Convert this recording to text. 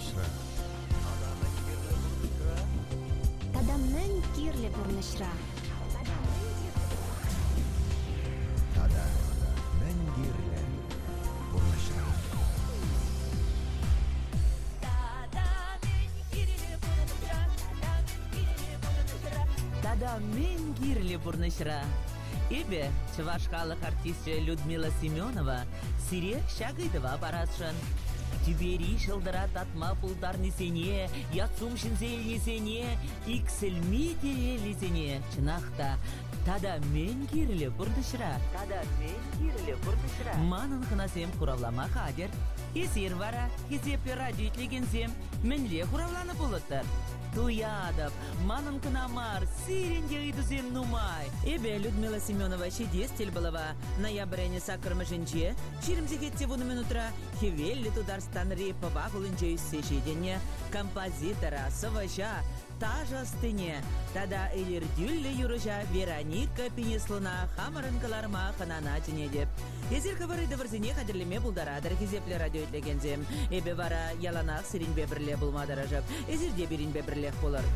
пурнӑҫра? Тата мӗн кирлӗ пурнӑҫра? Тата мӗн кирлӗ пурнӑҫра? Тата мӗн кирлӗ пурнӑҫра? Эпӗ, чӑваш халӑх артисчӗ Людмила Семенова, сире ҫак ыйтӑва парасшӑн. Тӳпери ҫӑлтӑра татма пултарнисене, ят-сум ҫӗнсе илнисене, иксӗлми телейлисене, чӑнах та, тата мӗн кирлӗ пурнӑҫра? Тата мӗн кирлӗ пурнӑҫра? Манӑн хӑнасем хуравлама хатӗр. Эсир вара, хисеплӗ радио итлекенсем, мӗнле хуравланӑ пулӑттӑр? Туятӑп, манӑн кӑна мар, сирӗн те ыйтусем нумай. Эпӗ Людмила Семенова ҫитес тӗлпулӑва ноябрӗн саккӑрмӗшӗнче 20 сехет те вунӑ минутра Хӗвеллӗ Тутарстанри Пӑва хулинче ӳссе ҫитӗннӗ композитора, сӑвӑҫа, ташӑ ӑстине тата илӗртӳллӗ юрӑҫа Вероника Пинеслуна хамӑрӑн кӑларма хӑнана чӗнетӗп. Эсир хӑвӑр ыйтӑвӑрсене хатӗрлеме пултаратӑр, хисеплӗ радиоитлекенсем. Эпӗ вара яланах сирӗнпе пӗрле пулма тӑрӑшӑп. Эсир те пирӗнпе пӗрлех пулӑр.